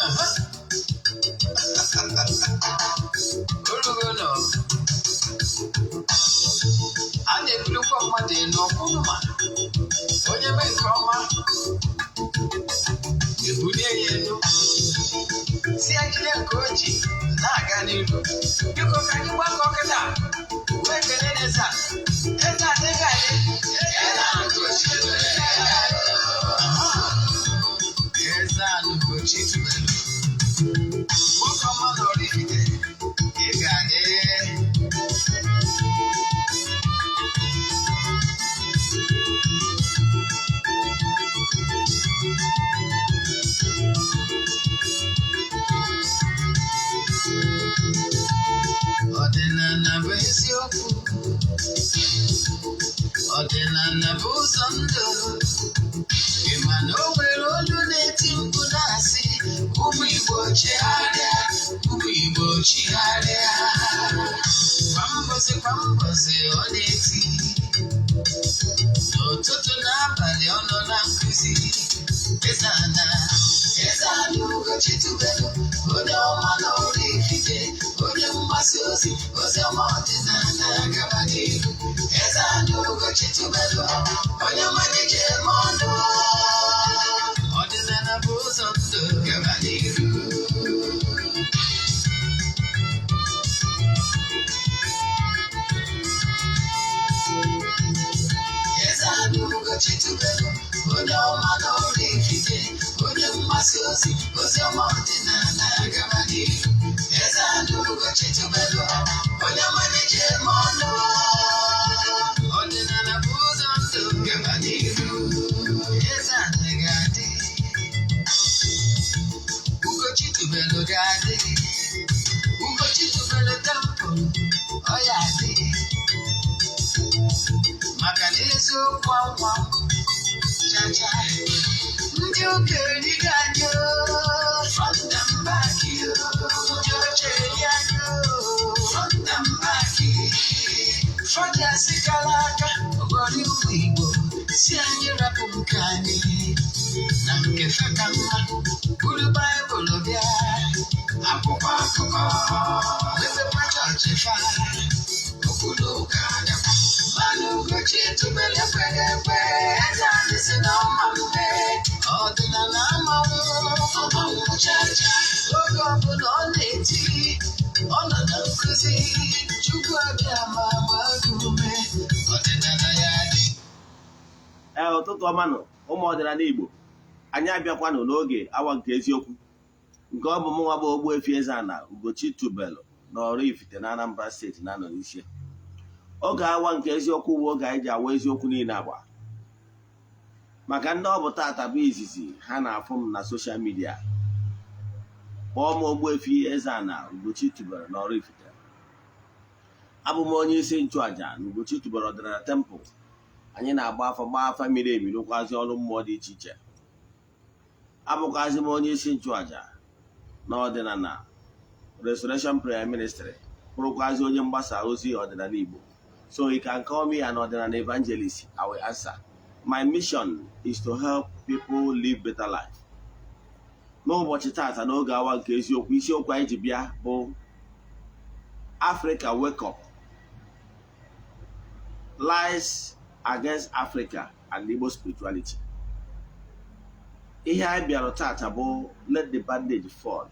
Aha. Orugo nọ. A na-ebulikwa mmadụ elu ọkwụrụ ma onye mee nke ọma ebulie ya elu si ya jide nke o ji na-aga n'iru. Biko ka anyị gbakọ kịta wee kelee eze a. Eze a dịghị adị. Eze a Ugochi tubelu. Aha. Eze a Ugochi tubelu. Nwoke ọma na Oraifite, ị ga-adị. Ọdịnala bụ eziokwu. Ọdịnala bụ ụzọ ndụ. Ị ma na o nwere olu na-eti mkpu na-asị, ụmụ Igbo chigharịa, ụmụ Igbo chigharịa. Kwa mbọsị kwa mbọsị ọ na-eti. N'ụtụtụ na abalị ọ nọ na nkụzi. Eze ana, Eze ana Ugochi tubelu, onye ọma na Oraifite, onye mgbasa ozi, ozi ọma ọdịnala gaba n'ihu. Eze ana Ugochi tubelu, onye ọma na-eje eme ọnụ. Ọdịnala bụ ụzọ ndụ gaba n'ihu. Eze ana Ugochi tubelu, onye ọma na Oraifite, onye mgbasa ozi, ozi ọma ọdịnala gaba n'ihu. Eze ana Ugochi tubelu, onye ọma na-eje eme ọnụ. Ọdịnala bụ ụzọ ndụ gaba n'ihu. Eze ana ga-adị. Ugochi tubelu ga-adị. Ugochi tubelu temple, ọ ya adị. Maka na eziokwu anwa chacha ndị okenye ga-adị o, front and back o. Ndị oche eri anyị o, front and back. Fọdụ kara aka ogori ụmụ Igbo si anyị rapụ nke anyị na nke fe ka mma, buru Baịbụl bịa, akwụkwọ akụkọ mepekwa chọọchị fa okwu na ụka adakwa. Mmanụ Ugochi tubelu ekweghị ekwe, eze anyị si na ọma mme ọdịnala amanwụ ọmanwụ chacha. Oge ọbụla ọ na-eti, ọ nọ na nkụzi, Chukwu abịa ma gbaa gị ume, ọdịnala ya dị. Ee, ụtụtụ ọma nụ, ụmụ ọdịnala Igbo. Anyị abịakwanụ n'oge awa nke eziokwu, nke ọ bụ mụnwa bụ Ogbuefi Eze-Ana Ugochi tubelu na Oraifite na Anambra Steeti na-anọ n'isi. Oge awa nke eziokwu bụ oge anyị ji awa eziokwu niile agba maka ndị ọ bụ tata bụ izizi ha na-afụ m na social media. Kpọọ m Ogbuefi Eze-Ana Ugochi tubelu na Oraifite. Abụ m onye isi nchụaja na Ugochi tubelu ọdịnala temple. Anyị na-agba afa, gbaa afa miri emi, rụkwazi ọrụ mmụọ dị iche iche. Abụkwazi m onye isi nchụaja na ọdịnala Restoration Prayer Ministry, bụrụkwazi onye mgbasa ozi ọdịnala Igbo. So you can call me an ọdịnala evangelist, I will answer. My mission is to help people live better life. N'ụbọchị tata, n'oge awa nke eziokwu, isiokwu anyị ji bịa bụ "Africa Wake Up: Lies Against Africa and Igbo Spirituality". Ihe anyị bịara tata bụ let the bandage fall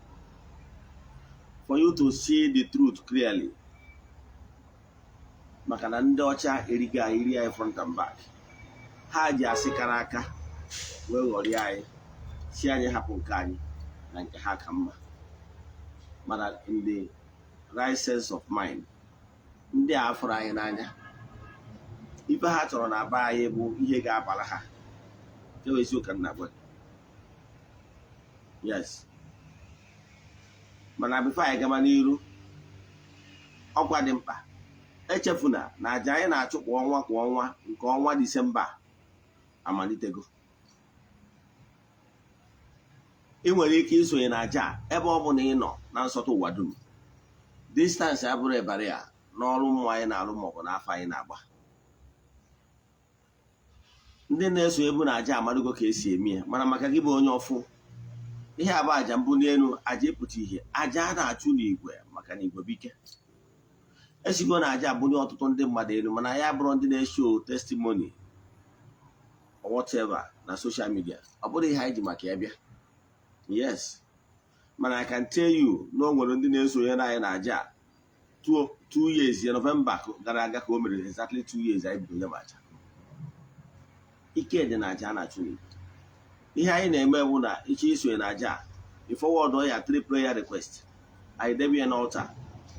for you to see the truth clearly, maka na ndị ọcha erigo anyị, iri anyị front and back. Ha ji asị kara aka wee ghọrịa anyị, si anyị hapụ nke anyị na nke ha ka mma. Mana in the right sense of mind, ndị a fụrụ anyị n'anya, ife ha chọrọ na be anyị bụ ihe ga-abara ha. Nke bụ eziokwu ka m na-agwa gị. Yes, mana before anyị gaba n'iru, ọkwa dị mkpa, echefuna na aja anyị na-achụ kwa ọnwa kwa ọnwa, nke ọnwa Disemba amalitego. Ị nwere ike isonye na aja a ebe ọ bụla ị nọ na nsọtụ ụwa dum. Distance abụrụ ịbara ya n'ọrụ mmụọ anyị na-arụ maọbụ n'afọ anyị na-agba. Ndị na-eso ebu na aja amadugo ka esi eme ya, mana maka gị bụ onye ọfụ, Ihe a bụ aja mbuli elu, aja ịpụta ihe, aja a na-achụ n'igwe, maka na igwe bụ ike. Esigo na aja abụnye ọtụtụ ndị mmadụ elu, mana ya bụrụ ndị na-eshow testimony or whatever na social media, ọ bụrụ ihe anyị ji maka ya bịa. Yes, mana I can tell you na o nwere ndị na-esonyere anyị na aja a 2 years ya. November gara aga ka o mere exactly 2 years anyị bido nye aja. Ike dị na aja a na-achụ n'igwe. Ihe anyị na-eme bụ na ịchọ isonye na aja a, ị forward ya three prayer request, anyị debe ya n'altar,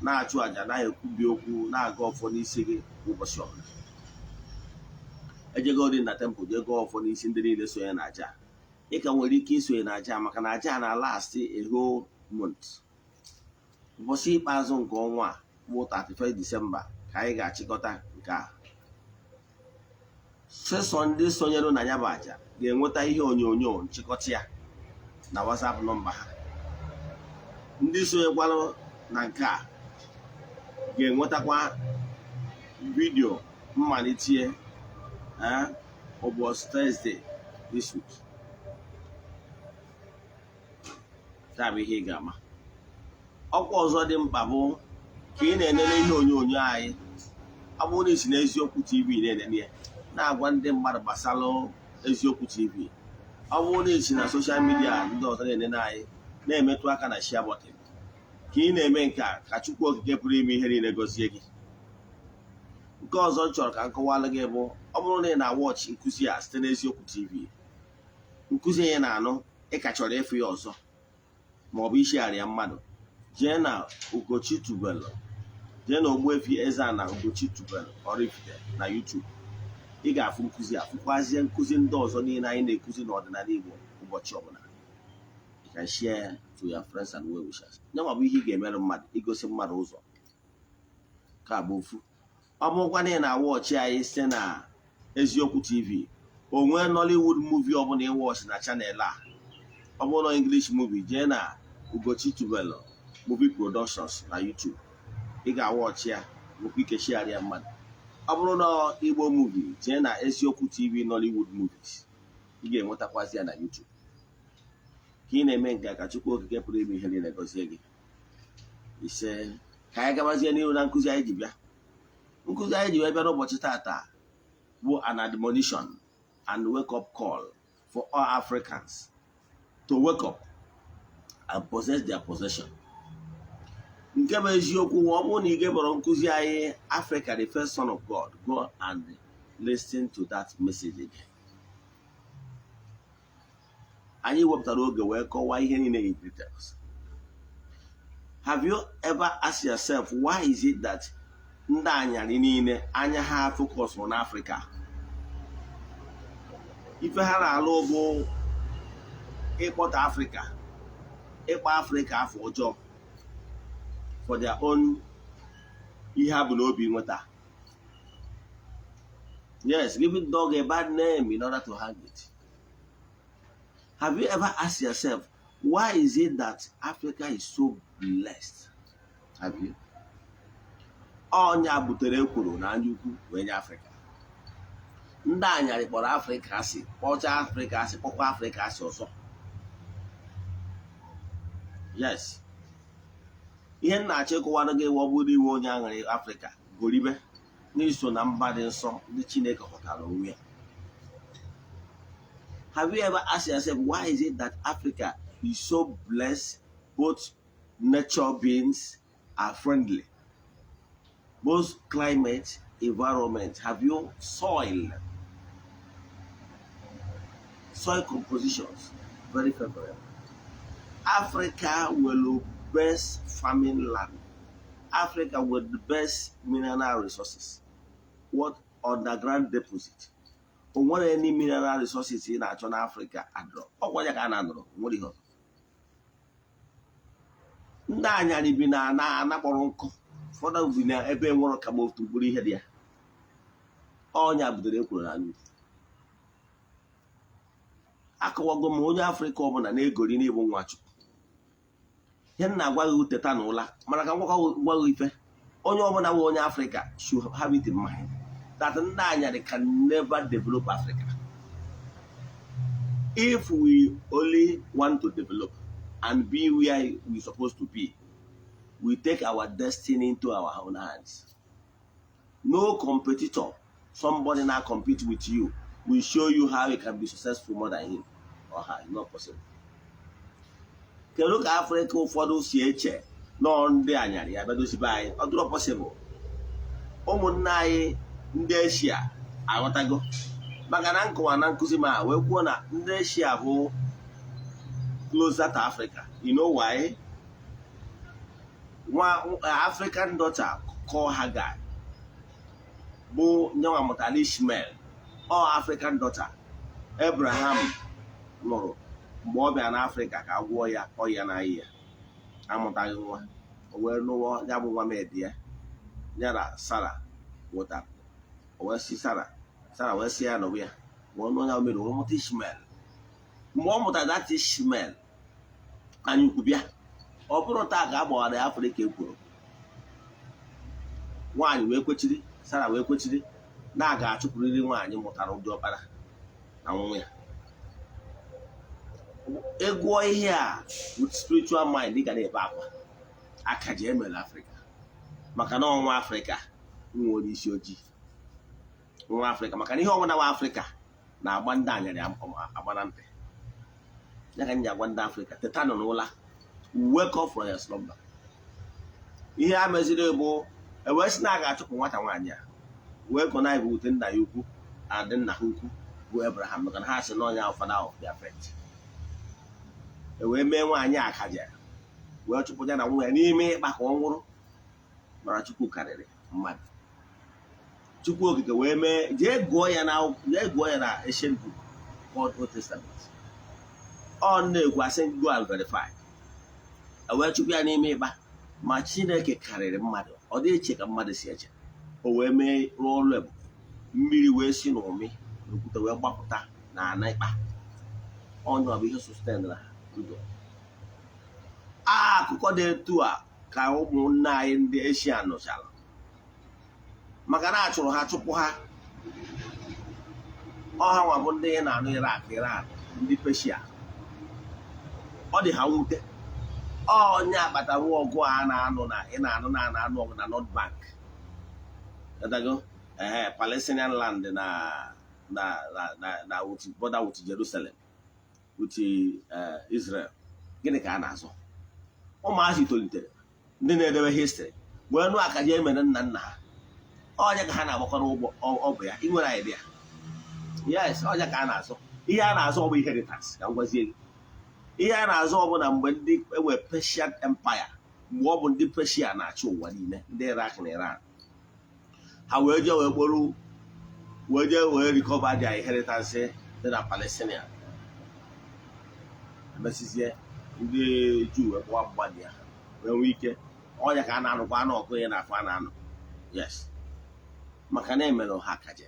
na-achụ aja, na-ekwubi okwu, na-aga ọfọ n'isi gị ụbọchị ọbụla. Ejegodi na temple jee gọọ ọfọ n'isi ndị niile sonye na aja. Ị ka nwere ike isonye na aja, maka na aja na last a whole month. Ụbọchị ikpeazụ nke ọnwa a bụ 31 December ka anyị ga-achịkọta nke a. Sesọ ndị sonyere na ya bụ aja ga-enweta ihe onyonyo nchịkọta ya na WhatsApp nọmba ha. Ndị sonyekwara na nke a ga-enwetakwa video mmalite ụbọchị Thursday this week. Taa bụ ihe ị ga-ama. Ọkwa ọzọ dị mkpa bụ ka ị na-enene ihe onyonyo anyị, ọ bụrụ na isi na Eziokwu TV na-enene ya, na-agwa ndị mmadụ gbasara Eziokwu TV. Ọ bụrụ na isi na social media ndị ọzọ na-enene anyị, na-emetụ aka na share button. Ka ị na-eme nke a, ka Chukwu Okike pụrụ ime ihe niile gọzie gị. Nke ọzọ m chọrọ ka m kọwalụ gị bụ, ọ bụrụ na ị na-awatch nkụzi a site n'Eziokwu TV, nkụzi ya na-anụ, ị ka chọrọ ịfụ ya ọzọ ma ọ bụ ishigharị ya mmadụ, jee na Ugochi Tubelu, jee na Ogbuefi Eze-Ana Ugochi Tubelu Oraifite na YouTube. Ị ga-afụ nkụzi a, fụkwazie nkụzi ndị ọzọ niile anyị na-ekuzi n'ọdịnala Igbo ụbọchị ọbụla. You can share to your friends and well wishers. Nyanwa bụ ihe ị ga-emerụ mmadụ, igosi mmadụ ụzọ ka bụ ofu. Ọ bụrụkwa na ị na-awatch anyị site na Eziokwu TV, o nwee Nollywood movie ọbụla ị watch na channel a, ọ bụrụ na English movie, jee na Ugochi Tubelu Movie Productions na YouTube, ị ga-awatch ya, nwekwa ike share ya mmadụ. Ọ bụrụ na Igbo movie, jee na Eziokwu TV Nollywood Movies, ị ga-enwetakwazi ya na YouTube. Ka ị na-eme nke a, ka Chukwu Okike pụrụ ime ihe niile gọzie gị. Ise. Ka anyị gabazie n'ihu na nkụzi anyị ji bịa. Nkụzi anyị ji wee bịa n'ụbọchị tata bụ an admonition and wake up call for all Africans to wake up and possess their possession. Nke bụ eziokwu, ọ bụrụ na ị gebọrọ nkụzi anyị, Africa the First Son of God, go and listen to that message again. Anyị wepụtara oge wee kọwaa ihe niile in details. Have you ever asked yourself, why is it that ndị anyarị niile anya ha focus n'Africa? Ife ha na-alụ bụ ịkpọta Afrịka, ịkpọ Afrịka afọ ọjọọ for their own ihe ha bụ n'obi nweta. Yes, giving dog a bad name in order to hang it. Have you ever asked yourself, why is it that Africa is so blessed? Have you? Ọnya butere ekworo na anya ukwu wee nye Afrịka. Ndị anyarị kpọrọ Afrịka asị, kpọchaa Afrịka asị, kpọkwa Afrịka asị ọzọ. Yes, ihe m na-achọ ịkọwara gị, ọ bụrụ iwe onye aṅụrị Afrịka, goribe n'iso na mba dị nsọ ndị Chineke hụtara onwe ya. Have you ever asked yourself, why is it that Africa is so blessed? Both nature beings are friendly, both climate, environment. Have you soil compositions very favorable? Africa will best farming land, Africa with the best mineral resources. What underground deposit? O nwere any mineral resources ị na-achọ n'Africa adọrọ ọkwa ya ka a na-anọrọ nwere ihe ọzọ. Ndị anyarị bi na ana ana kpọrọ nkụ, ụfọdụ bi na ebe nwere ka ma otu mkpụrụ ihe dị ya. Ọnya butere ekworo na anya. Akọwago m, onye Afrịka ọbụla na-egori n'ịbụ nwa Chukwu. Ihe m na-agwa gị, teta na ụla, mana ka m gwa gị ife onye ọbụla nwe onye Afrịka should have it in mind that ndị anyarị can never develop Africa. If we only want to develop, and be where we supposed to be. We take our destiny into our own hands. No competitor, somebody now compete with you, will show you how you can be successful more than him or her. It's not possible. Kedu ka Afrịka ụfọdụ si eche nọọ ndị anyarị ya bịa dozibe anyị? Ọ dịrọ possible. Ụmụnne anyị ndị Eshia aghọtago, maka na nkọwa na nkụzi ma wee kwuo na ndị Eshia bụ closer to Africa. You know why? Nwa African daughter called Hagar bụ nyenwa mụtara Ishmael. Ọ African daughter Abraham lụrụ mgbe ọ bịara n'Afrịka ka a gwọọ ya ọya na ya amụtaghị nwa. O wee lụọ ya bụ nwa maid ya, ya na Sara nwetara. O wee sị Sara, Sara wee sị ya nọbụ ya wee nụọ ya. Mere wee mụta Ishmael. Mgbe ọ mụtara that Ishmael, anyị ukwu bịa. Ọ bụrụ taa ka a gbawara ya Afrịka ekwuru, nwaanyị wee kwechiri, Sara wee kwechiri na a ga-achụpụrịrị nwaanyị mụtara ụdị ọkpara na nwa ya. Ịgụọ ihe a with spiritual mind, ị ga na-ebe akwa akaji emere Afrịka, maka na ọnwa Afrịka nwe onye isi ojii nwa Afrịka, maka na ihe ọbụla nwa Afrịka na-agba ndị anyarị agba na ntị ya ka m ji agwa ndị Afrịka, teta nọ n'ụla, wake up from your slumber. Ihe a meziri bụ ewee sị na a ga-achụpụ nwata nwaanyị a, wee connive wute nna ya ukwu and nna ha ukwu bụ Abraham, maka na ha sị na ọnya father of their faith. E wee mee nwaanyị akaja, wee chụpụ ya na nwa ya n'ime ịkpa ka ọ nwụrụ. Mara Chukwu karịrị mmadụ. Chukwu Okike wee mee, jee gụọ ya na ancient book called Old Testament. Ọ na-ekwu asị, go and verify. E wee chụpụ ya n'ime ịkpa, ma Chineke karịrị mmadụ, ọ dị eche ka mmadụ si eche. O wee mee rụọ ọrụ ebube, mmiri wee si n'ụmị n'okwute wee gbapụta na ana ịkpa. Onye ọ bụ ihe sustain na ndụ. Akụkọ dị etu a ka ụmụnne anyị ndị Eshia nụchara, maka na a chụrụ ha, chụpụ ha. Ọha nwa bụ ndị na-anụ Iraq, Iran, ndị Peshia. Ọ dị ha mwute. Onye akpata nwa ọgụ a na-anụ na ị na-anụ na na-anụ ọgụ na North Bank. Ghọtago? Ee, Palestinian land na with border with Jerusalem, with Israel. Gịnị ka a na-azọ? Ụmụazị tolitere, ndị na-edebe history, wee nụ akaja emere nna nna ha. Ọnya ka ha na-agbakọ n'ụgbọ. Ọ bụ ya ị nwere idea? Yes, ọnya ka a na-azọ. Ihe a na-azọ ọ bụ inheritance. Ka m gwazie gị, ihe a na-azọ ọ bụ na mgbe ndị enwe Persian Empire, mgbe ọ bụ ndị Persia na-achị ụwa niile, ndị Iraq na Iran, ha wee jee wee kporu wee jee wee recover their inheritance dị na Palestine. Emesizie, ndị Juu wee kpọwa mgbadi ya wee nwee ike. Ọnya ka a na-anụkwa anụ ọkụ ya na afọ a na-anụ. Yes, maka na emere ha kaje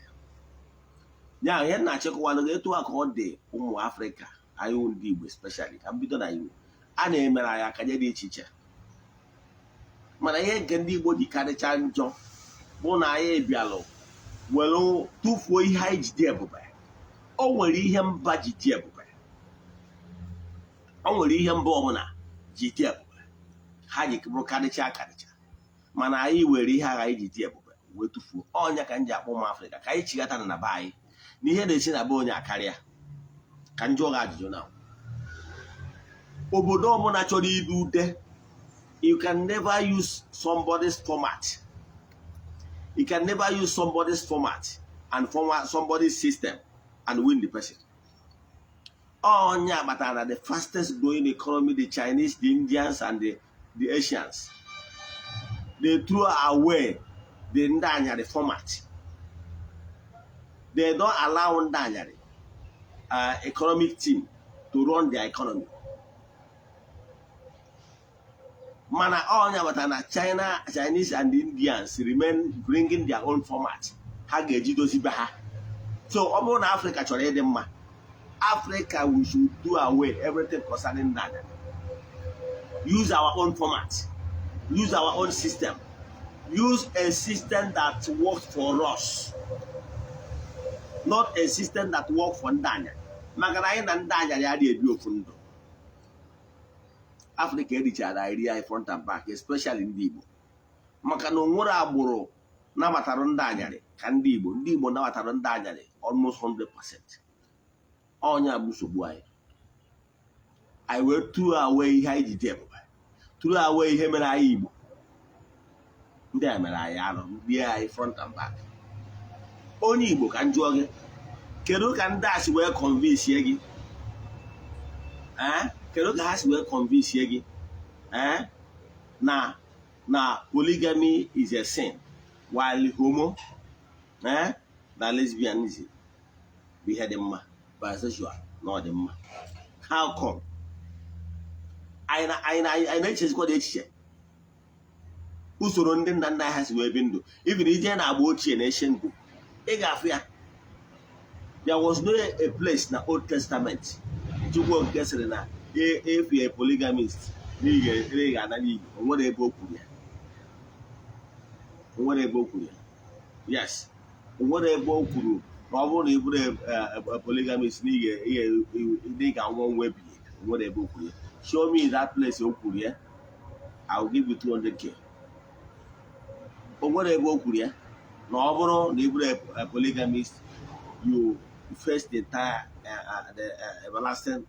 ya. Ihe m na-achịkọwalụ gị, etu a ka ọ dị ụmụ Afrịka anyị wụ ndị Igbo, especially ka m bido na Igbo. A na-emere anyị akaje dị iche iche, mana ihe nke ndị Igbo ji karịcha njọ bụ na anyị bịalụ were tụfuo ihe anyị ji dị ebube. O nwere ihe mba ji dị ebube, o nwere ihe mba ọbụla ji dị ebube, ha ji bụrụ karịcha karịcha, mana anyị were ihe agha anyị ji dị ebube wee tụfuo. Ọnya ka m ji akpọ ụmụ Afrịka ka anyị chigata na be anyị, na ihe na-esi na be onye akarịa. Ka m jụọ gị ajụjụ na obodo ọbụla chọrọ idu ude, you can never use somebody's format. You can never use somebody's format and format somebody's system and win the person. Onye kpatara na the fastest growing economy, the Chinese, the Indians and the Asians, they threw away the ndị anyarị format. They don't allow ndị anyarị economic team to run their economy. Mana onye kpatara na China, Chinese and the Indians remain bringing their own format ha ga-eji dozibe ha. So ọ bụrụ na Africa chọrọ ịdị mma, Africa, we should do away everything concerning that. Use our own format, use our own system, use a system that works for us, not a system that works for ndị anya, maka na anyị na ndị anya ya adịghị ebi ofu ndụ. Afrịka erichara anyị, rie anyị front and back, especially ndị Igbo, maka na onwere agbụrụ nabatara ndị anyarị ka ndị Igbo. Ndị Igbo nabatara ndị anyarị almost 100%. Ọnya bụ nsogbu anyị. Anyị wee tụrụ away ihe anyị ji dị ebube, tụrụ away ihe mere anyị Igbo. Ndị a mere anyị arụ, rie anyị front and back. Onye Igbo, ka m jụọ gị, kedu ka ndị a si wee convince gị? Ee, kedu ka ha si wee convince gị, ee, na polygamy is a sin, while homo, na lesbianism bụ ihe dị mma, bisexual na ọ dị mma? How come? Anyị na-echezikwa dị echiche usoro ndị nna nna anyị ha si wee bi ndụ. Even ije na agba ochie na ancient book, ị ga-afụ ya. There was no a place na Old Testament Chukwu nke sịrị na if you a polygamist, na ị ga-ana n'iyi. O nwere ebe o kwuru ya? O nwere ebe o kwuru ya? Yes, o nwere ebe o kwuru na ọ bụrụ na ị bụrụ a polygamist, na ị ga-anwụ ọnwụ ebighị ebi? O nwere ebe o kwuru ya? Show me that place o kwuru ya. I will give you 200K. O nwere ebe o kwuru ya na ọ bụrụ na ị bụrụ a polygamist, you face the entire the everlasting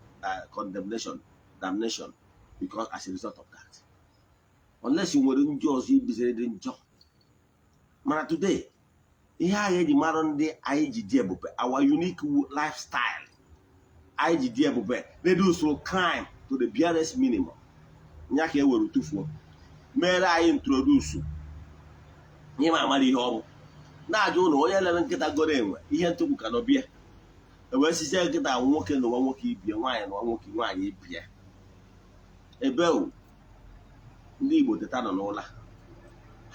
condemnation, damnation, because as a result of that, unless you nwere njọ ọzọ ibizere dị njọ. Mana today, ihe ahụ eji mara ndị anyị ji dị ebube, our unique lifestyle anyị ji dị ebube, reduce crime to the barest minimum, ya ka e were tụfuo, mere anyị introduce ihe ma amara ihe ọ bụ. Na-ajụ ụlọ onye lere nkịta goro enwe ihe ntụkwu ka nọ bịa, ewee sizie nkịta nwoke na nwa nwoke ibie, nwaanyị na nwa nwoke nwaanyị ibie. Ebe o ndị Igbo teta nọ n'ụla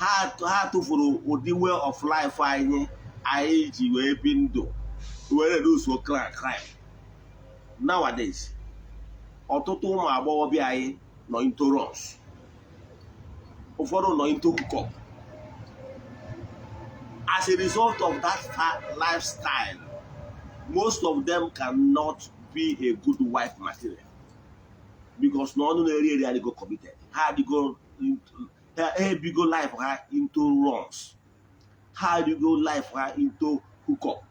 ha, ha tụfuru ụdị way of life anyị ji wee bi ndụ, wee reduce crime. Nowadays, ọtụtụ ụmụ agbọghọbịa anyị nọ into runs, ụfọdụ nọ into hookup as a result of that lifestyle. Most of them cannot be a good wife material because na ọnụ na-eri eri adịgo committed. Ha adịgo, ha ebigo life ha into runs, ha adịgo life ha into hookup.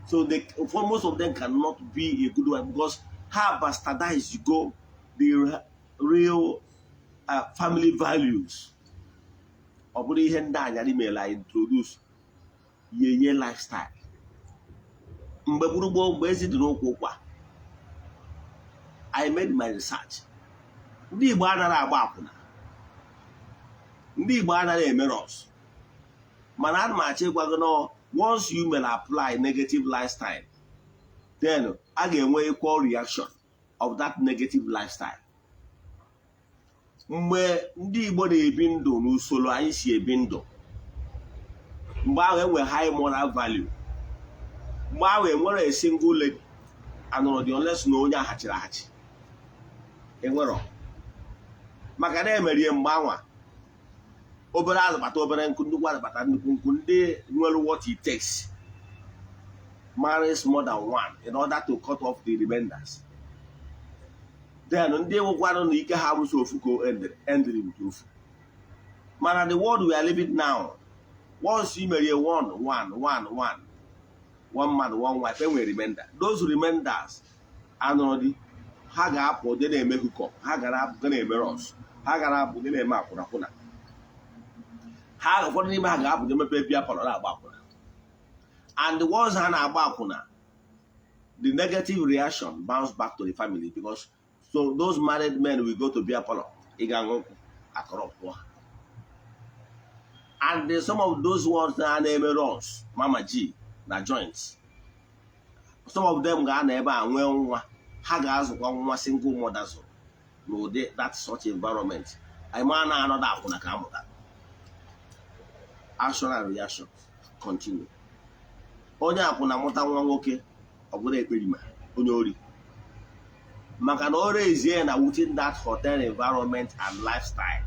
So they, for most of them, cannot be a good wife because ha bastardize go the real family values. Ọ bụrụ ihe ndị anyarị mere anyị introduce yeye lifestyle mgbe gburugburu, mgbe ezi dị n'ụkwụ ụkwa. I made my research. Ndị Igbo anaghị agba akwụna, ndị Igbo anaghị eme runs, mana ana m achọ ịgwa gị nọ, once you may apply negative lifestyle, then a ga-enwe equal reaction of that negative lifestyle. Mgbe ndị Igbo na-ebi ndụ n'usoro anyị si ebi ndụ mgbe ahụ, enwe high moral value. Mgbe ahụ, enwere a single lady anụrụ dị, unless na onye aghachiri aghachi enwero, maka na emerie mgbe anwa obere azụbata obere nkụ, nnukwu azụbata nnukwu nkụ. Ndị nwere what it takes marries more than one in order to cut off the remainders. Then ndị nwekwanụ na ike ha bụso ofu ka endiri with ofu. Mana the world we are living now, once you merie one, one, one, one, one man, one wife, enwere remainder. Those remainders anụrụ di, ha ga-apụ dị na-eme hookup, ha gara apụ ga na-eme runs, ha gara apụ dị na-eme akwụnakwụna. Ha, ụfọdụ n'ime ha ga-apụ dị mepe beer parlour na-agba akwụna. And the ones ha na-agba akwụna, the negative reaction bounce back to the family, because so those married men will go to beer parlour ịga ṅụ nkwụ akọrọpụọ ha. And some of those ones na na-eme runs, mama g na joints, some of them ga-anọ ebe a nwee nwa. Ha ga-azụkwa nwa single mother zụrụ n'ụdị that such environment. Anyị ma na anọdụ akwụna ka amụta. Action and reaction continue. Onye akwụna mụta nwa nwoke, ọ bụrụ ekperima, onye ori, maka na o rezie na within that hotel environment and lifestyle,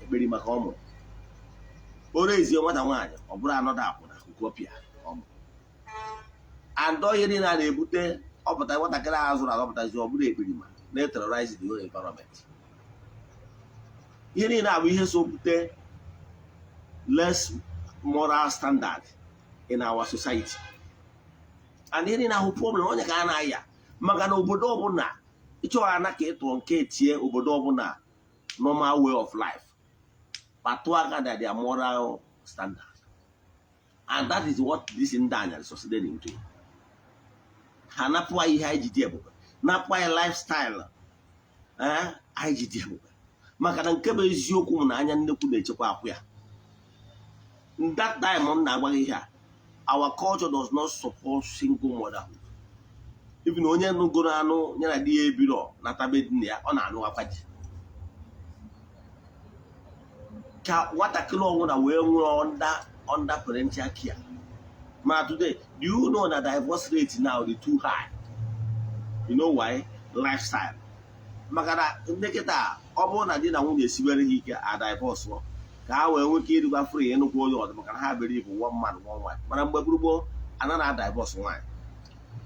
ekperima ka ọ mụrụ. O rezie nwata nwaanyị, ọ bụrụ anọdụ akwụna ukopia ọ mụrụ. And ihe niile a na-ebute ọpụta nwatakịrị ahụ zụrụ azọpụtazi, ọ bụrụ ekperima. Na-terrorize the whole environment. Ihe niile a bụ ihe so bute less moral standard in our society, and ihe niile ahụ problem onye ka a na-aya, maka na obodo ọbụla ịchọghị ana ka ịtụọ nke etie obodo ọbụla normal way of life kpatụ aka na their moral standard, and that is what this ndị anya succeeded in doing. Ha napụ anyị ihe anyị ji dị ebube, napụ anyị lifestyle anyị ji dị ebube, maka na nke bụ eziokwu m na anya nnekwu na-echekwa akwụ ya. That time m na-agwa gị ihe a, our culture does not support single motherhood. Even onye nụgoro anụ ya na di ya ebiro natabe di ya, ọ na-anụ akwa ji ka nwatakịrị ọbụla wee nwee under parental care. Ma today, do you know that divorce rate now dị too high? You know why? Lifestyle. Maka na ndị kịta, ọ bụrụ na di na nwunye esiwere ha ike, a divorce ka ha wee nwee ike ịrịgwa free ịnụkwa onye ọzọ, maka na ha bere ibu one man, one wife. Mana mgbe gburugburu anaghị a divorce nwaanyị.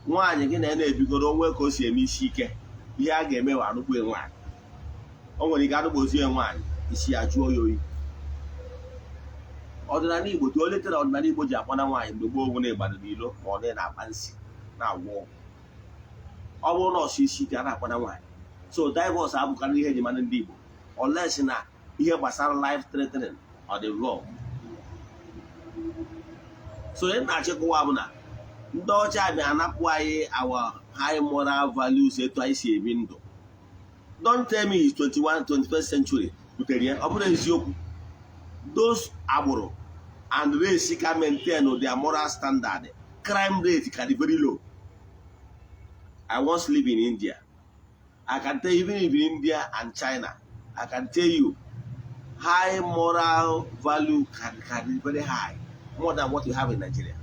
Nwaanyị gị na ya na-ebigoro onwe ka o si eme isi ike, ihe a ga-eme wa anụkwu nwaanyị. O nwere ike anụgbozie nwaanyị, isi ya jụọ ya oyi. Ọdịnala Igbo too letere, ọdịnala Igbo ji akpana nwaanyị mgbe gboo bụ na ịgbado n'ilo ma ọ na-akpa nsị na-agwọ ọgwụ. Ọ bụrụ na ọsọ isi ike, a na-akpana nwaanyị. So divorce abụkarị ihe eji mara ndị Igbo, unless na ihe gbasara life threatening ọ dị wrong. So ihe na-achịkọwa bụ na ndị ọcha bịa anapụ anyị our high moral values, etu anyị si ebi ndụ. Don't tell me it's 21 21st century butere ya. Ọ bụrụ eziokwu, those agbụrụ and race ka maintain their moral standard, crime rate ka dị very low. I once live in India. I can tell you, even if in India and China, I can tell you high moral value can be very high, more than what you have in Nigeria.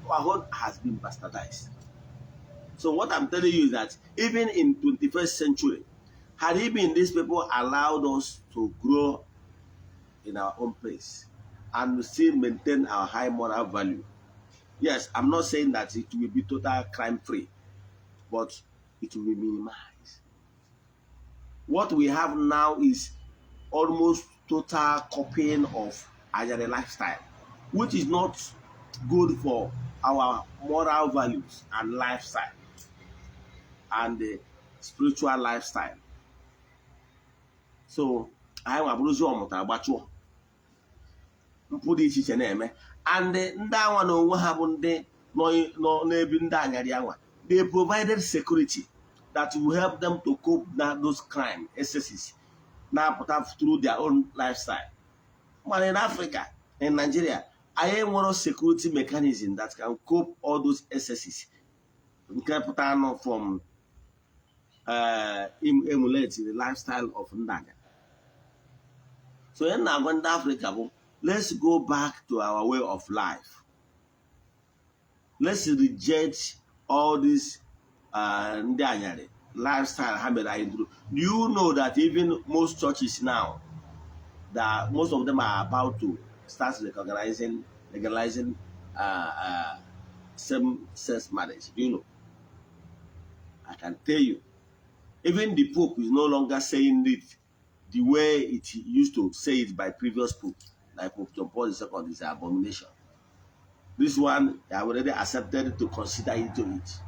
Our own has been bastardized. So what I'm telling you is that even in 21st century, had it been these people allowed us to grow in our own place and still maintain our high moral value. Yes, I'm not saying that it will be total crime free, but it will be minimized. What we have now is almost total copying of Anyari lifestyle, which is not good for our moral values and lifestyle and the spiritual lifestyle. So anyị nwa bụrụzi ọmụtara gbachụọ mpụ dị iche iche na-eme, and ndị anwa na onwe ha bụ ndị nọ n'ebi ndị anyarị anwa. They provided security that will help them to cope na those crime excesses na-apụta through their own lifestyle. Mana in Africa, in Nigeria, anyị nwere security mechanism that can cope all those excesses nke pụta anụ from emulate the lifestyle of ndị anyarị. So ihe na-agwa ndị Africa bụ, let's go back to our way of life. Let's reject all these ndị anyarị lifestyle ha mere anyị duru. Do you know that even most churches now, that most of them are about to start recognizing, legalizing same-sex marriage? Do you know? I can tell you, even the Pope is no longer saying it the way it used to say it by previous Pope, like Pope John Paul II, is an abomination. This one, they have already accepted to consider into it.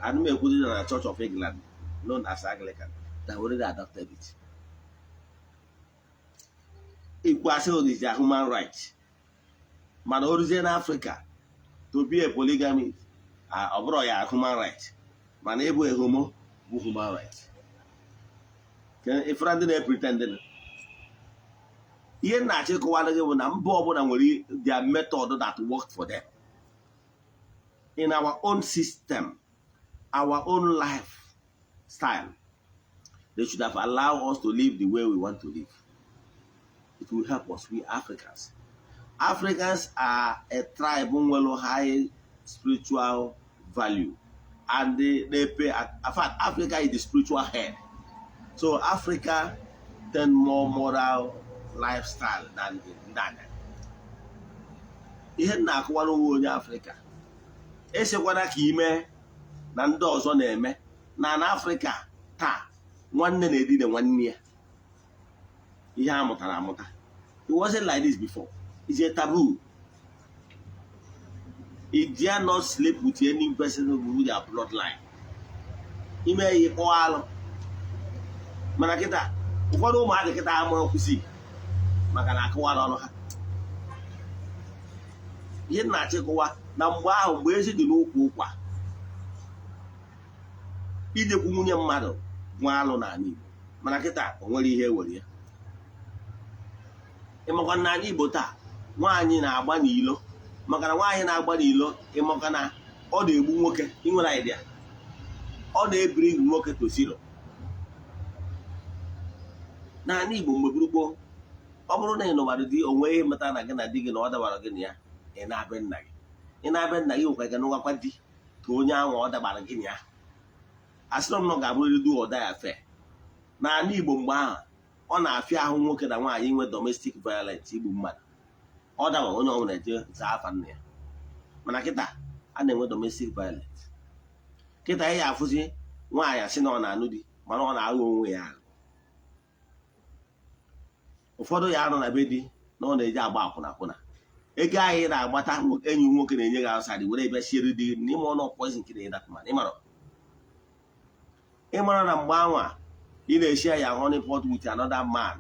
And me put it in the Church of England, known as Anglican, they have already adopted it. Ikwu asị is their human right. Mana o ruzie n'Africa, to be a polygamist, ọ bụrụ ya human right. Mana ịbụ a homo bụ human right. Ifra ndị na-epretend na ihe m na-achọ ịkọwara gị bụ na mba ọbụla nwere their method that worked for them. In our own system, our own lifestyle, they should have allowed us to live the way we want to live. It will help us, we Africans. Africans are a tribe nwere high spiritual value, and they pay. In fact, Africa is the spiritual head. So Africa tend more moral lifestyle than ndị anya. Ihe m na-akụwara onwe onye Afrịka, esekwana ka ime na ndị ọzọ na-eme na Afrịka. Taa nwanne na-edina nwanne ya. Ihe a mụtara amụta. It wasn't like this before. It's a taboo. You dare not sleep with any person with their bloodline. Ime ya, ịkpọ alụ. Mana kịta, ụfọdụ ụmụaka kịta amụrụ kwụsị maka na akụwara ọnụ ha. Ihe m na-achịkọwa na mgbe ahụ, mgbe ezi dị n'ụkwụ ụkwa, ijekwu nwunye mmadụ nwa alụ n'ala Igbo. Mana kịta, o nwere ihe ewere ya. Ịmakwa n'ala Igbo taa, nwaanyị na-agba n'ilo, maka na nwaanyị na-agba n'ilo, ịmaka na ọ na-egbu nwoke. Ị nwere idea, ọ na-ebiri nwoke to zero. N'ala Igbo mgbe gburu, ọ bụrụ na ị nụbara di, onwe ihe meta na gị na di gị na ọ dabara gị na ya, ị na-abịa nna gị, ị na-abịa nna gị, nwekwa gị nụwakwa di ka onye ahụ ọ dabara gị na ya. Asịrọ m na ọ ga-abụrịrị do or die affair. N'ala Igbo mgbe ahụ, ọ na-afịa ahụ nwoke na nwaanyị inwe domestic violence, igbu mmadụ. Ọ daba, onye ọbụla eje zaa afa nna ya. Mana kịta, a na-enwe domestic violence. Kịta ya afụzi nwaanyị asị na ọ na-anụ di, mana ọ na-aghọ onwe ya aghọ. Ụfọdụ ya anọ na be di na ọ na-eji agba akwụna akwụna. Ego ahụ ị na-agbata, enyi nwoke na-enye gị outside, were bịa siere di gị n'ime ọnụ poison nke na that man. Ịmara na mgbe anwa ị na-eshi ya honey pot with another man,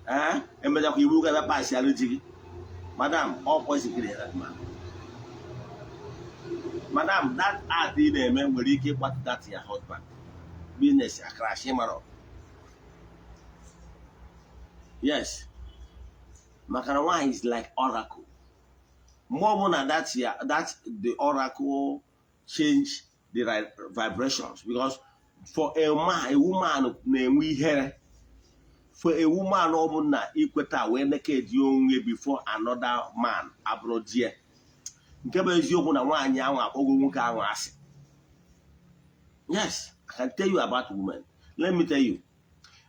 ee, emechakwa ibu ga bịa pasịalụ di gị. Madam, all poison nke na that man. Madam, that act ị na-eme nwere ike ịkwatu that your husband business ya crash. Ịmara, yes, maka na nwaanyị is like oracle. Mgbe ọbụla that ya that the oracle change the right vibrations, because for a man, a woman na-enwe ihere. For a woman ọbụla ikweta wee naked onwe before another man abụrụ di ya, nke bụ eziokwu na nwaanyị ahụ akpọgo nwoke ahụ asị. Yes, I can tell you about women. Let me tell you,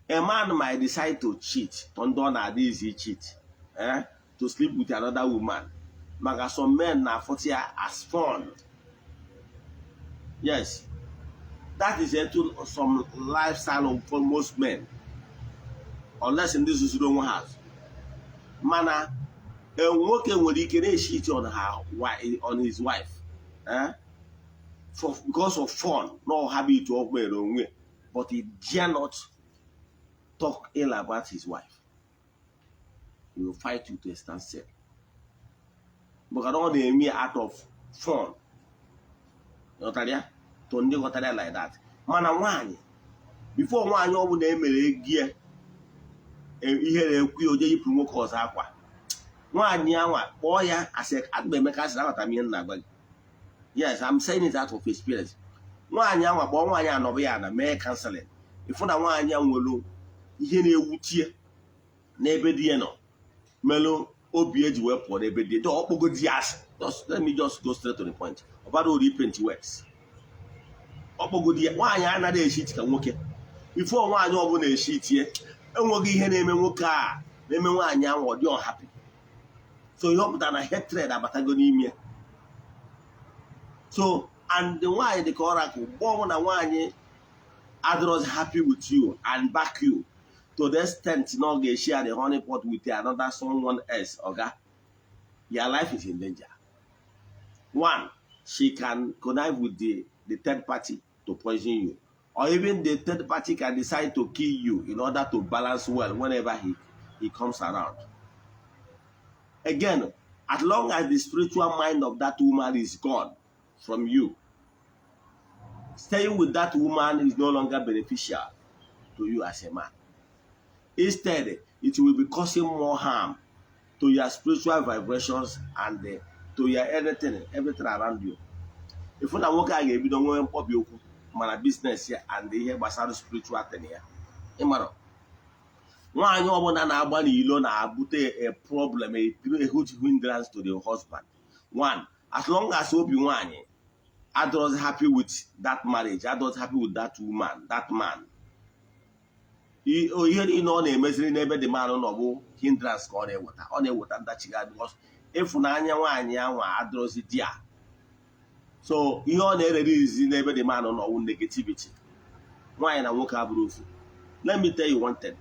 a man might decide to cheat to ndị ọ na-adị easy cheat, eh, to sleep with another woman, maka some men na-afụta ya as fun. Yes, that is into some lifestyle for most men, unless ndị zuzuru onwe ha. Mana nwoke nwere ike na-echeat on his wife, eh, for because of fun, no habit of mere onwe, but he dare not talk ill about his wife. He will fight you to a standstill, maka na ọ na-eme out of fun. Ghọtara ya? To ndị ghọtara ya like that. Mana nwaanyị, before nwaanyị ọbụla emere ego ya ihe na-ekwu ya, oje yipụrụ nwoke ọzọ akwa, nwaanyị anwa kpọọ ya asị. Aga m emeka asị, aghọtara m ihe m na-agwa gị. Yes, I'm saying it out of experience. Nwaanyị anwa, kpọọ nwaanyị anọbụ ya na mee counseling, ịfụ na nwaanyị a nwere ihe na-ewutie n'ebe di ya nọ, melụ obi eji wee pụọ n'ebe di ya. Ọkpọgo di ya asị. Just let me just go straight to the point. Ọ bara uru ipaint words. Ọkpọgo di ya. Nwaanyị anaghị eshi iti ka nwoke. Ifo nwaanyị ọbụla eshi itie, enweghị ihe na-eme nwoke a na-eme nwaanyị ahụ ọ dị unhappy. So ihe ọ pụtara na hatred abatago n'ime ya. So and the nwaanyị dị ka oracle. Mgbe ọbụla nwaanyị adịrọzi happy with you and back you to the extent na ọ ga-eshare the honey pot with another someone else, oga, your life is in danger. One, she can connive with the third party to poison you, or even the third party can decide to kill you in order to balance well whenever he comes around again. As long as the spiritual mind of that woman is gone from you, staying with that woman is no longer beneficial to you as a man. Instead, it will be causing more harm to your spiritual vibrations and to your everything, everything around you. Ifu na nwoke a ga-ebido nwee mkpọbi okwu, mana business ya and ihe gbasara spiritual thing ya. Ịmara nwaanyị ọbụla na-agba n'ilo na-abute a problem, a huge hindrance to the husband. One, as long as obi nwaanyị adịrọzi happy with that marriage, adịrọzi happy with that woman, that man, ihe niile ọ na-emeziri n'ebe the man nọ bụ hindrance ka ọ na-eweta. Ọ na-eweta ndachiga, because ịfụnanya nwaanyị ahụ adịrọzi di ya. So ihe ọ na-erere izi n'ebe the man nọ wụ negativity. Nwaanyị na nwoke abụrụ ofu. Let me tell you one thing.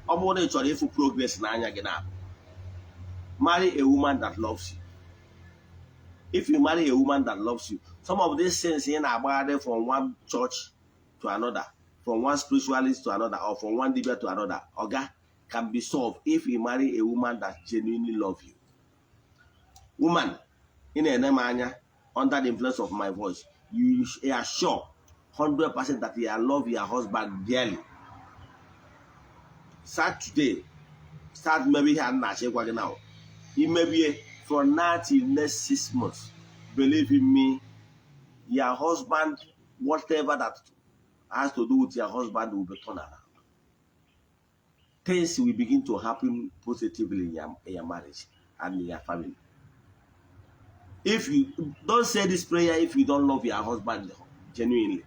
Ọ bụrụ na ị chọrọ ịfụ progress n'anya gị na, marry a woman that loves you. If you marry a woman that loves you, some of these things ị na-agbagharị from one church to another, from one spiritualist to another, or from one dibia to another, oga, can be solved if you marry a woman that genuinely love you. Woman ị na-ene m anya under the influence of my voice, you are sure 100% that you love your husband dearly, start today. Start maybe ihe a na-achọ ịgwa gị now. Imebie from now till next 6 months, believe in me, your husband, whatever that has to do with your husband will be turned around. Things will begin to happen positively in your marriage and in your family. If you don't say this prayer, if you don't love your husband genuinely.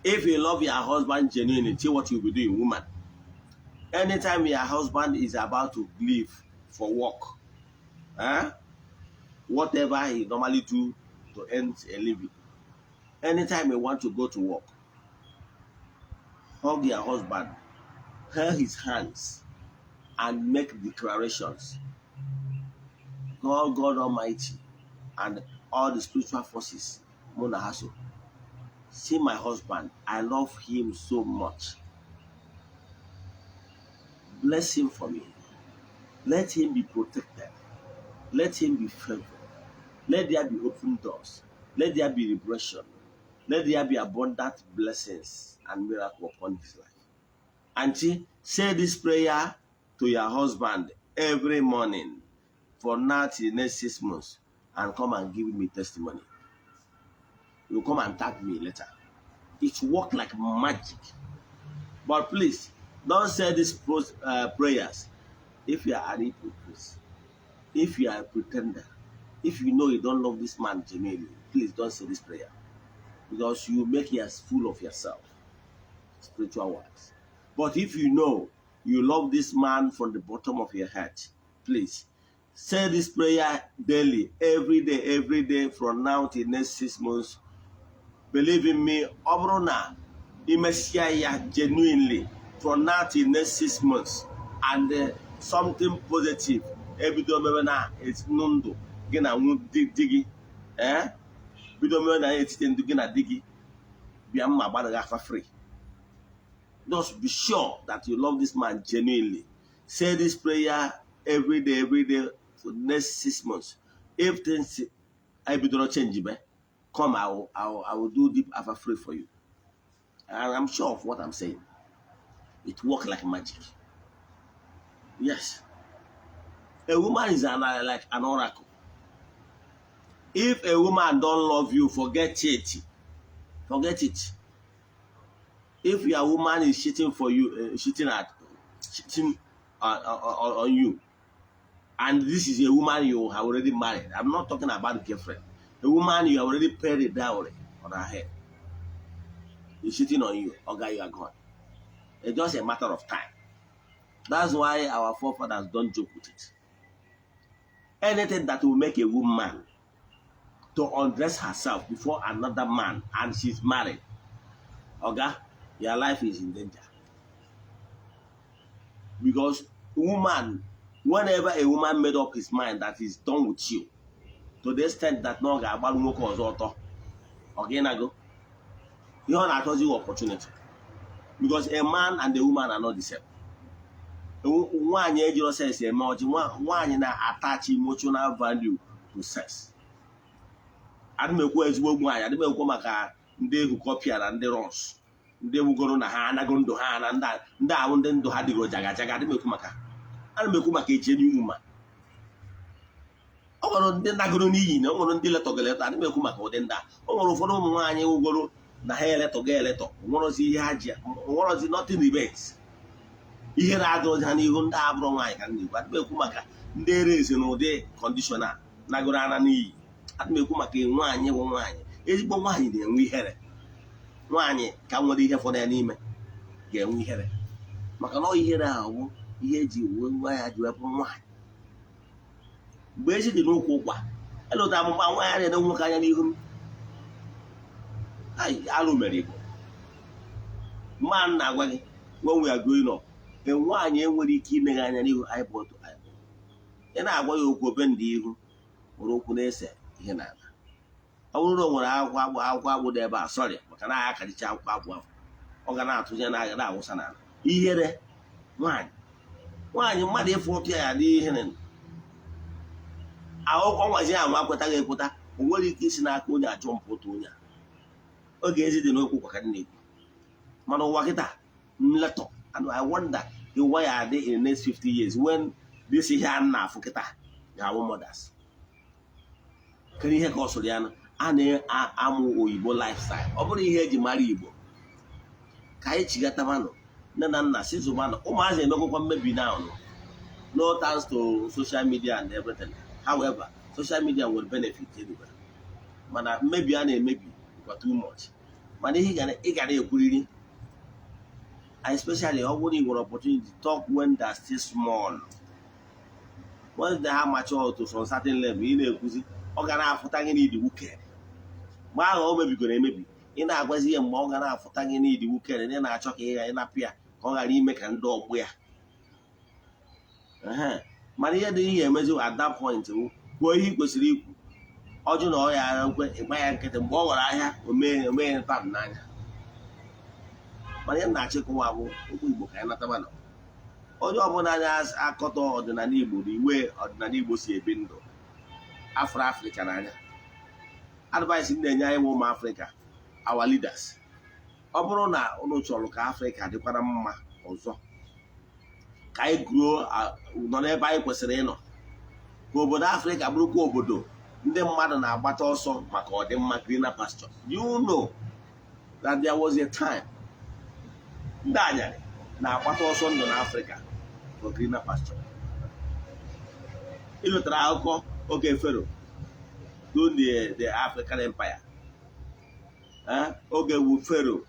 If you love your husband genuinely, see what you'll be doing, woman. Anytime your husband is about to leave for work, eh, whatever he normally do to earn a living, anytime he want to go to work, hug your husband, hold his hands, and make declarations. God, God Almighty, and all the spiritual forces, mụ na ha so. See my husband, I love him so much. Bless him for me. Let him be protected. Let him be favored. Let there be open doors. Let there be liberation. Let there be abundant blessings and miracle upon his life. Auntie, say this prayer to your husband every morning for now till the next 6 months and come and give me testimony. You come and tag me later. It work like magic. But please, don't say these prayers if you are an hypocrite, if you are a pretender, if you know you don't love this man genuinely, please don't say this prayer, because you make a fool of yourself, spiritual wise. But if you know you love this man from the bottom of your heart, please say this prayer daily, every day from now till next 6 months. Believe in me, ọ bụrụ na imesịa ya genuinely from now till next 6 months and something positive ebido mewe na ndụ gị na di gị, eh, bido mewe na etiti ndụ gị na di gị, bịa mma gbara gị afa free. Just be sure that you love this man genuinely. Say this prayer every day for the next 6 months. If things ebidoro change be, come, I will do deep afa free for you. And I'm sure of what I'm saying. It works like magic. Yes. A woman is like an oracle. If a woman don't love you, forget it. Forget it. If your woman is cheating for you, cheating on you, and this is a woman you have already married. I'm not talking about girlfriend. A woman you have already paid a dowry on her head is cheating on you, okay, you are gone. It's just a matter of time. That's why our forefathers don't joke with it. Anything that will make a woman to undress herself before another man and she's married, okay, your life is in danger. Because woman, whenever a woman made up his mind that he's done with you, to the extent that na ọ ga-agbaru nwoke ọzọ ọtọ, ọ ga-ịnago ihe ọ na-achọzi opportunity, because a man and a woman are not the same. Nwaanyị ejiro sex eme ọchị. Nwaanyị na-attach emotional value to sex. Adị m ekwu ezigbo nwaanyị, adị m ekwu maka ndị ehukọpịa na ndị rọs, ndị wugoro na ha anago ndụ ha na ndị ahụ, ndị ndụ ha dịgoro jaga jaga. Adị m ekwu maka, ana m ekwu maka eche n'iwu. Ma ọ nwere ndị nagoro n'iyi na o nwere ndị letọgoro eletọ. Adị m ekwu maka ụdị ndị a. O nwere ụfọdụ ụmụ nwaanyị wugoro na ha eletọgo eletọ, nwerozi ihe ha ji, nwerozi, nothing remains, ihe na-adịrozi ha n'ihu. Ndị abụrụ nwaanyị ka m na-ekwu. Adị m ekwu maka ndị ere eze na ụdị condition a nagoro ana n'iyi. Adị m ekwu maka nwaanyị bụ nwaanyị. Ezigbo nwaanyị na-enwe ihere. Nwaanyị ka nwere ihe fọrọ ya n'ime ga-enwe ihere, maka na ọ ihere ahụ bụ ihe eji wuo nwa ya ji wepụ nwaanyị mgbe ezi dị n'ụkwụ ụkwa elụta amụma. Nwaanyị na-ene nwoke anya n'ihu m. Ai, alụ mere Igbo. Mma m na-agwa gị, when we are growing up, nwaanyị enwere ike ineghe anya n'ihu, eyeball to eyeball. Ị na-agwa ya okwu, obe ndị ihu nwere okwu na-ese ihe n'ala. Ọ bụrụ na o nwere akwụkwọ agbụ, akwụkwọ agbụ dị ebe a, sọrị, maka na akaricha akwụkwọ agbụ ahụ, ọ ga na-atụnye na na-awụsa n'ala. Ihere nwaanyị, nwaanyị mmadụ ịfụ ọpịa ya dị ihere. Akwụkwọ nwazi ahụ akwetaghị ekweta, o nwere ike isi n'aka onye achọ mpụta onye a. Oge ezi dị n'okwu kwa ka m na-ekwu, mana ụwa kịta nletọ, and I wonder the ụwa ya adị in the next 50 years when this ihe a na-afụ kịta ga-awụ mothers. Kedu ihe ka ọ sụrụ ya na a na-amụ oyibo lifestyle? Ọ bụrụ ihe eji mara Igbo, ka anyị chigatamanụ nne na nna si zụmanụ ụmụazị. Emegokwa mmebi now, no thanks to social media and everything. However, social media nwere benefit anyway, mana mmebi a na-emebi dịkwa too much. Mana ihe ị ga na-ekwuriri, especially ọ bụrụ na ị nwere opportunity, talk when they are still small. Once they have mature to some certain level, ị na-ekwuzi, ọ ga na-afụta gị n'idi wicked. Mgbe ahụ o mebigoro emebi, ị na-agwazi ya, mgbe ọ ga na-afụta gị n'idi wicked, ị na-achọ ka ị ghara ịnapụ ya, ka ọ ghara ime ka ndị ọgbụ ya. Mana ihe dị ihe emezi at that point bụ kwuo ihe ị kwesịrị ikwu. Ọjụ na ọ ya nkwe, ịgba ya nkịtị. Mgbe ọ ghọrọ ahịa, omee tab n'anya. Mana ihe m na-achịkọwa bụ okwu Igbo ka anyị nataba na onye ọbụla na-akọtọ ọdịnala Igbo na iwe ọdịnala Igbo si ebi ndụ afro Afrịka n'anya. Advice m na-enye anyị nwe ụmụ Afrịka, our leaders, ọ bụrụ na unu chọrọ ka Afrịka dịkwara mma ọzọ, ka anyị grow nọ n'ebe anyị kwesịrị ịnọ, ka obodo Afrịka bụrụkwa obodo ndị mmadụ na-agbata ọsọ maka ọdịmma, greener pasture. You know that there was a time ndị anyarị na-agbata ọsọ ndụ n'Afrịka for greener pasture. Ịlụtara akụkọ oge Pharaoh during the African Empire, oge wu Pharaoh.